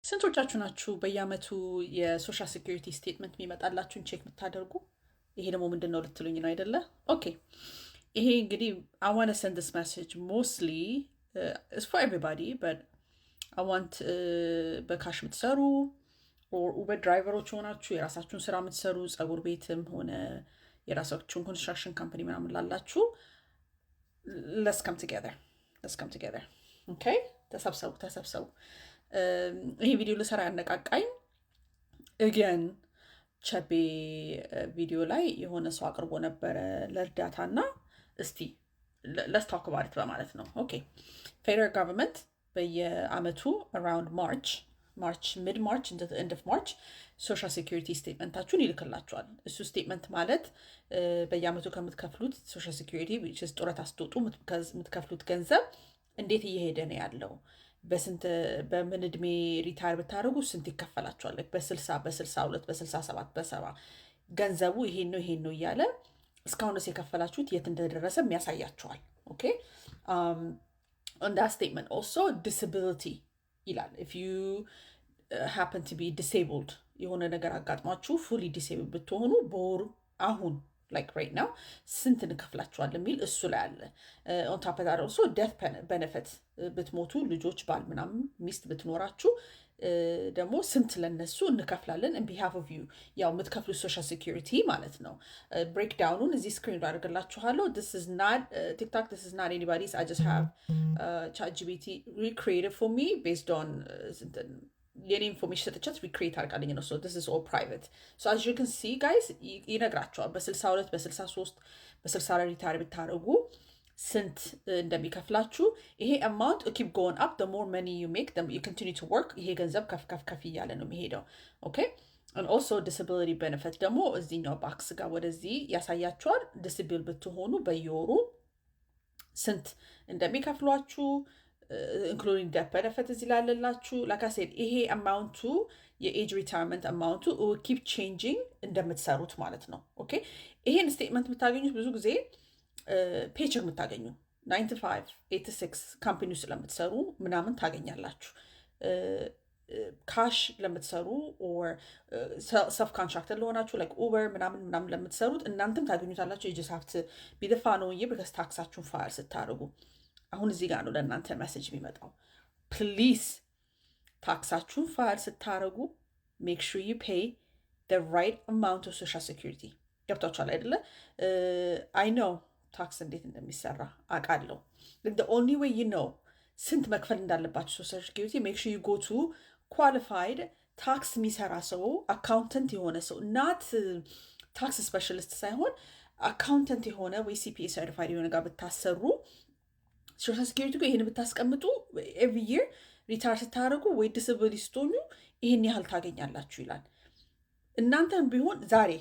ስንቶቻችሁ ናችሁ በየአመቱ የ social security statement የሚመጣላችሁን check የምታደርጉ? ይሄ ደግሞ ምንድን ነው ልትሉኝ ነው አይደለ? Okay፣ ይሄ እንግዲህ I wanna send this message mostly, it's for everybody, but I want በ cash የምትሰሩ or Uber driver ኦች ሆናችሁ የራሳችሁን ስራ የምትሰሩ፣ ፀጉር ቤትም ሆነ የራሳችሁን construction company ምናምን ላላችሁ፣ let's come together, let's come together, okay። ተሰብሰቡ፣ ተሰብሰቡ። ይሄ ቪዲዮ ልሰራ ያነቃቃኝ again ቸቤ ቪዲዮ ላይ የሆነ ሰው አቅርቦ ነበረ ለእርዳታ እና እስቲ let's talk about it በማለት ነው። Okay፣ federal government በየአመቱ around March, mid March, end of March social security statement ኣችሁን ይልክላችኋል። እሱ statement ማለት በየአመቱ ከምትከፍሉት social security፣ ጡረታ ስትወጡ የምትከፍሉት ገንዘብ እንዴት እየሄደ ነው ያለው፣ በስንት በምን እድሜ retire ብታደርጉ ስንት ይከፈላችኋል፣ በ60፣ በ62፣ በ67፣ በ70 ገንዘቡ ይሄን ነው ይሄን ነው እያለ እስካሁን ድረስ የከፈላችሁት የት እንደደረሰ የሚያሳያችኋል። Okay, on that statement also disability ይላል። If you happen to be disabled፣ የሆነ ነገር አጋጥሟችሁ fully disabled ብትሆኑ በወሩ አሁን like right now ስንት እንከፍላችኋል የሚል እሱ ላይ አለ። On top of that also death benefit፣ ብትሞቱ ልጆች፣ ባል ምናምን ሚስት ብትኖራችሁ ደግሞ ስንት ለነሱ እንከፍላለን in behalf of you፣ ያው የምትከፍሉት social security ማለት ነው። Breakdown ኑን እዚህ screen አድርግላችኋለሁ። This is not TikTok, this is not anybody's. I just have ChatGPT recreate it for me based on የኔ information ሰጥቻት recreate አድርጋልኝ ነው። So this is all private. So as you can see, guys፣ ይነግራችኋል በ62፣ በ63፣ በ64 retire ብታደርጉ ስንት እንደሚከፍላችሁ። ይሄ amount keep going up. The more money you make, you continue to work፣ ይሄ ገንዘብ ከፍ ከፍ ከፍ እያለ ነው የሚሄደው። Okay, also disability benefit ደግሞ እዚህኛው box ጋር ወደዚህ ያሳያችኋል። Disable ብትሆኑ በየወሩ ስንት እንደሚከፍሏችሁ including death benefit እዚህ ላለላችሁ። Like I said፣ ይሄ amount ኡ የ age retirement amount ኡ keep changing እንደምትሰሩት ማለት ነው። Okay፣ ይሄን statement የምታገኙት ብዙ ጊዜ paycheck የምታገኙ 9 to 5, 8 to 6 company ውስጥ ለምትሰሩ ምናምን ታገኛላችሁ። Cash ለምትሰሩ or self contractor ለሆናችሁ like Uber ምናምን ምናምን ለምትሰሩት እናንተም ታገኙታላችሁ። You just have to be the following year because tax ኣችሁን file ስታደርጉ አሁን እዚህ ጋር ነው ለእናንተ message የሚመጣው። Please tax ኣችሁን ፋይል ስታደርጉ make sure you pay the right amount of social security። ገብቷችኋል አይደለ? I know tax እንዴት እንደሚሰራ አውቃለሁ። ግን the only way you know ስንት መክፈል እንዳለባችሁ social security, make sure you go to qualified tax የሚሰራ ሰው፣ accountant የሆነ ሰው፣ not tax specialist ሳይሆን accountant የሆነ ወይ CPA certified የሆነ ጋር ብታሰሩ፣ social security ይህን ብታስቀምጡ every year retire ስታደርጉ ወይ disability ስትሆኑ ይህን ያህል ታገኛላችሁ ይላል። እናንተም ቢሆን ዛሬ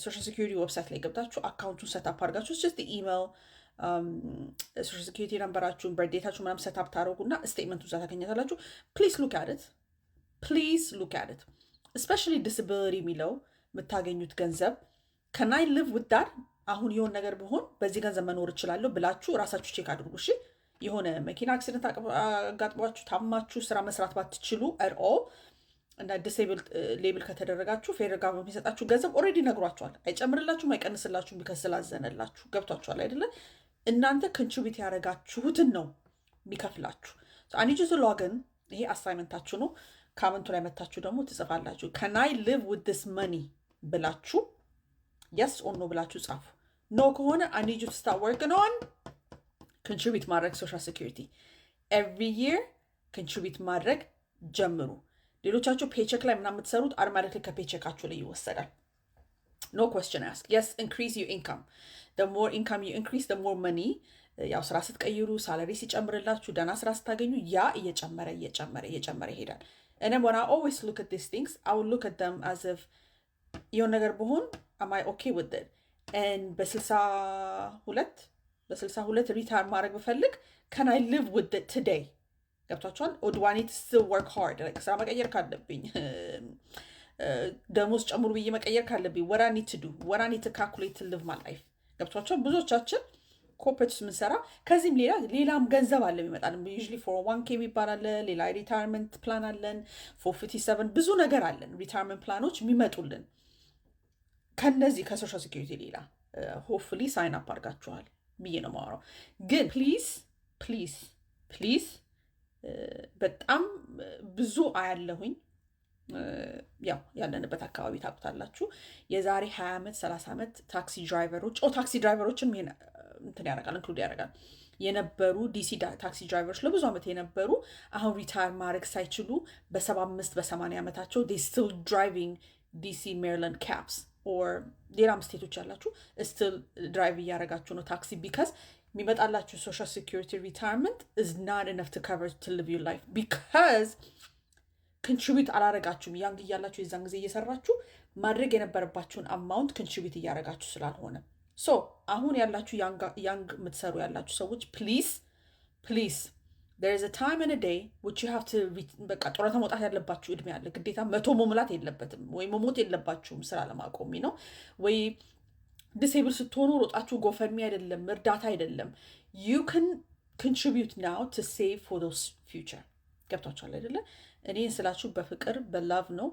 social security website ላይ ገብታችሁ account ኡን set up አድርጋችሁ just email፣ social security number ኣችሁን፣ birth date ኣችሁ ምናምን set up ታደርጉና statement ኡ እዛ ታገኛታላችሁ። Please look at it, please look at it, especially disability የሚለው የምታገኙት ገንዘብ can I live with that፣ አሁን የሆነ ነገር ብሆን በዚህ ገንዘብ መኖር እችላለሁ ብላችሁ ራሳችሁ check አድርጉ። እሺ፣ የሆነ መኪና accident አጋጥሟችሁ ታማችሁ ስራ መስራት ባትችሉ at all እና disable label ከተደረጋችሁ federal government የሚሰጣችሁ ገንዘብ already ነግሯችኋል። አይጨምርላችሁም፣ አይቀንስላችሁም because ስላዘነላችሁ። ገብቷችኋል አይደለ? እናንተ contribute ያደረጋችሁትን ነው የሚከፍላችሁ። I need you to log in። ይሄ assignment ኣችሁ ነው። Comment ኡ ላይ መታችሁ ደግሞ ትጽፋላችሁ። "Can I live with this money?" ብላችሁ yes or no ብላችሁ ጻፉ። No ከሆነ I need you to start working on contribute ማድረግ። Social security every year contribute ማድረግ ጀምሩ። ሌሎቻችሁ paycheck ላይ ምናምን የምትሰሩት automatically ከ paycheck ኣችሁ ላይ ይወሰዳል። No question asked. Yes, increase your income. The more income you increase, the more money። ያው ስራ ስትቀይሩ፣ salary ሲጨምርላችሁ፣ ደህና ስራ ስታገኙ ያ እየጨመረ እየጨመረ እየጨመረ ይሄዳል። And then when I always look at these things, I will look at them as if የሆነ ነገር ብሆን am I okay with it? And በ62 retire ማድረግ ብፈልግ can I live with it today? ገብቷችኋል? Or do I need to still work hard? Like ስራ መቀየር ካለብኝ፣ ደሞዝ ጨምሩ ብዬ መቀየር ካለብኝ፣ what I need to do, what I need to calculate to live my life። ገብቷችኋል? ብዙዎቻችን Corporate ውስጥ የምንሰራ፣ ከዚህም ሌላ ሌላም ገንዘብ አለ የሚመጣል። Usually 401(k) የሚባል አለ፣ ሌላ retirement plan አለን፣ 457 ብዙ ነገር አለን። Retirement plan ኦች የሚመጡልን ከነዚህ ከ Social Security ሌላ hopefully sign up አድርጋችኋል ብዬ ነው የማወራው። ግን please, please, please፣ በጣም ብዙ አያለሁኝ። ያው ያለንበት አካባቢ ታውቁታላችሁ። የዛሬ 20 ዓመት፣ 30 ዓመት taxi driver ኦች፣ oh፣ taxi driver ኦችን ይሄን እንትን ያደርጋል፣ include ያደርጋል፣ የነበሩ DC taxi driver ኦች ለብዙ ዓመት የነበሩ አሁን retire ማድረግ ሳይችሉ በ75 በ80 ዓመታቸው they still driving DC፣ Maryland cabs or ሌላም state ኦች ያላችሁ still drive እያደረጋችሁ ነው ታክሲ because የሚመጣላችሁ Social Security retirement is not enough to cover to live your life because contribute አላረጋችሁም። Young እያላችሁ የዛን ጊዜ እየሰራችሁ ማድረግ የነበረባችሁን amount contribute እያደረጋችሁ ስላልሆነ። So አሁን ያላችሁ young የምትሰሩ ያላችሁ ሰዎች፣ please, please, there is a time and a day which you have to በቃ ጡረታ መውጣት ያለባችሁ እድሜ አለ። ግዴታ 100 መሙላት የለበትም ወይ መሞት የለባችሁም ስራ ለማቆም ነው፣ ወይ disable ስትሆኑ ሮጣችሁ GoFundMe አይደለም፣ እርዳታ አይደለም። You can contribute now to save for those future። ገብቷችኋል አይደለ? እኔን ስላችሁ በፍቅር በ love ነው።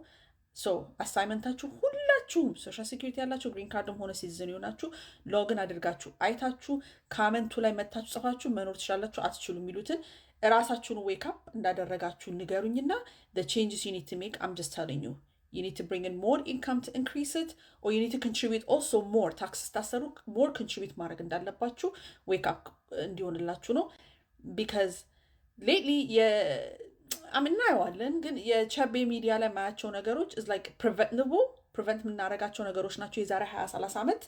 So assignment ኣችሁ ሁላችሁም Social Security ያላችሁ፣ green card ም ሆነ citizen የሆናችሁ login አድርጋችሁ አይታችሁ comment ኡ ላይ መታችሁ ጽፋችሁ መኖር ትችላላችሁ አትችሉ የሚሉትን እራሳችሁን wake up እንዳደረጋችሁ ንገሩኝና changes you need to make። I'm just telling you, you need to bring in more income to increase it or you need to contribute also more። Tax ስታሰሩ more contribute ማድረግ እንዳለባችሁ wake up እንዲሆንላችሁ ነው because lately እናየዋለን፣ ግን የቸቤ ሚዲያ ላይ የማያቸው ነገሮች is like preventable፣ prevent የምናደርጋቸው ነገሮች ናቸው የዛሬ 20 30 ዓመት።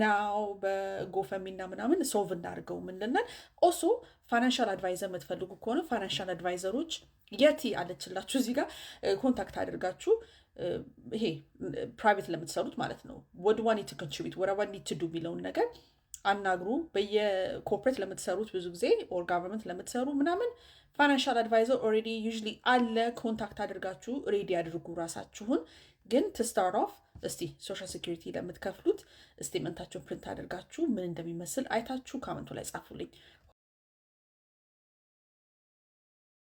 Now በ GoFundMe ና ምናምን solve እናድርገው ምንልናል። Also financial advisor የምትፈልጉ ከሆነ financial advisor ኦች የቲ አለችላችሁ እዚህ ጋር፣ contact አድርጋችሁ ይሄ private ለምትሰሩት ማለት ነው፣ what do I need to contribute, what do I need to do የሚለውን ነገር አናግሩ። በየ corporate ለምትሰሩት ብዙ ጊዜ or government ለምትሰሩ ምናምን financial advisor already usually አለ። Contact አድርጋችሁ ready አድርጉ ራሳችሁን። ግን to start off እስቲ Social Security ለምትከፍሉት statement ኣችሁን print አድርጋችሁ ምን እንደሚመስል አይታችሁ comment ኡ ላይ ጻፉልኝ።